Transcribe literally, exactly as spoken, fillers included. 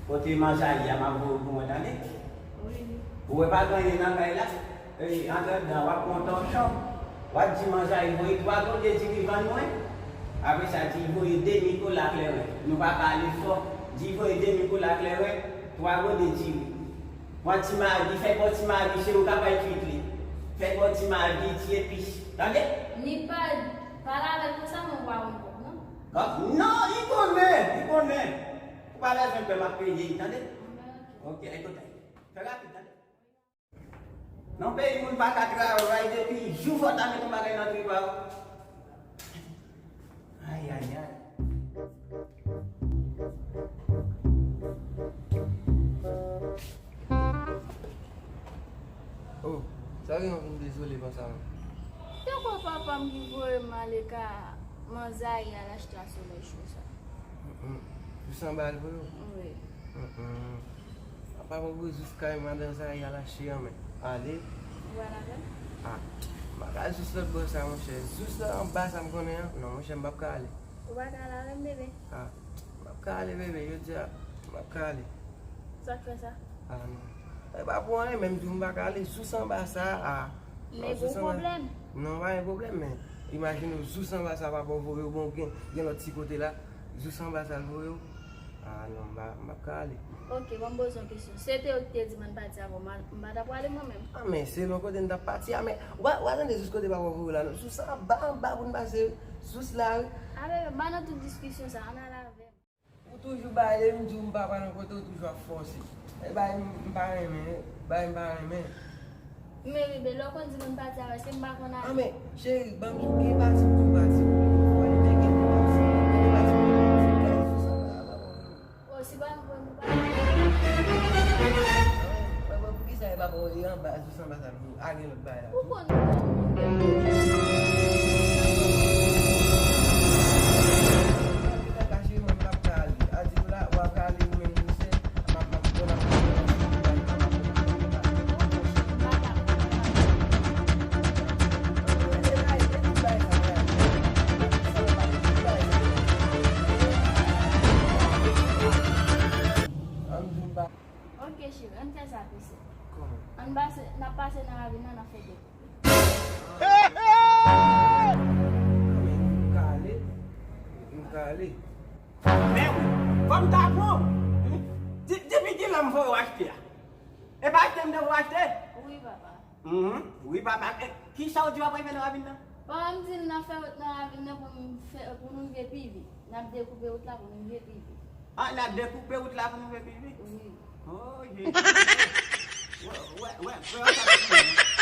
Kote manjayi a, m ap voye pou mwen, tande? Wi. Ou wè pa gen anyen nan kay la? Ey, antredan, w ap pran tòchon. W ap di manjayi voye twa gode diri vann mwen. Apre sa, di voye demi kola kleren. Nou pa pale fò. Di voye demi kola kleren, twa gode diri. Pran ti magi, fè bò ti magi, cheri, ou ka bay kuit li. Fè bò ti magi, ti epis. Tande? Ni pa pale avè l konsa, mwen pa wè kòb, non? Kòb? Non, li konnen, li konnen. Ou pa bezwen pè, m ap peye, tande? Ok, ekoute. Fè rapid, tande. Nan peyi moun pa ka travay depi jou fò ta met yon bagay nan tripa. Ay, ay, ay. Oh, sa gen yon vin dezole konsa menm. Tankou papa m ki voye m ale ka manzay al achte a solèy cho sa. Mm, mm. Pou san bal vre yo? Wi. Mm, mm. Apa mwen pou jis kay madan sa y al achte an men. Ale. Ou wè ladan? Ah, m pa ka jis lòt bò sa monchè. Jis la anba sa m konnen an. Non monchè, m p ap ka ale. Ou pa ka ale avè m bebe? Ah, m p ap ka ale bebe, jodi a m p ap ka ale. Sa k fè sa? Ah non. E pa pou anyen, menm di w m pa ka ale, jis anba sa a. Men gon pwoblèm. Non, pa gen pwoblèm, men imajine w jis anba sa papa w voye w, bon, gen, gen lòt ti kote la, jis anba sa l voye w. Ah non, m pa, m p ap ka ale. Ok, bon, m poze yon kesyon. Si se te ou ki te di m ann pati avè w, m pa t ap prale mwen menm. Ah, men selon kote n t ap pati a, men w a, w a tande jis kote papa w voye w la, non? Jis anba, anba pou n pase, jis la, wi. Ale, m pa nan tout diskisyon sa, ann ale avè m. Ou toujou bay, depi m di w m pa pral yon kote, ou toujou ap fòse. E bay m, m pa renmen, bay m pa renmen. Men bebe, lè w konn di moun pati avè, se m pa konn ale. Ah, men, cheri, ban m gen pati pou pati pou li. Fò li gen gen pati, gen pati pou pati. Gade sou sa la, papa. Oh, si pa m pran pou pati. Papa, poukisa e papa w e anba, sou sa anba sa? A gen lòt bagay la tou. Ou konn. Ok, cheri, ann fè sa pi senp. Kòman? Ann pase, n ap pase nan ravin nan, n ap fè de koupe. M ka ale. M ka ale. Men wi, fò m ta pran w. Depi kilè m voye w achte a? E pa achte m te voye w achte? Wi, papa. Mhm. Wi, papa. E, kisa w di w ap rive nan ravin nan? Papa m di n ap fè wout nan ravin nan pou m fè, pou nou rive pi vit. N ap dekoupe wout la pou nou rive pi vit. Ah, n ap dekoupe wout la pou nou rive pi vit? Wi. Oh, Jezi. Wè, wè, wè, frè, sa te fini.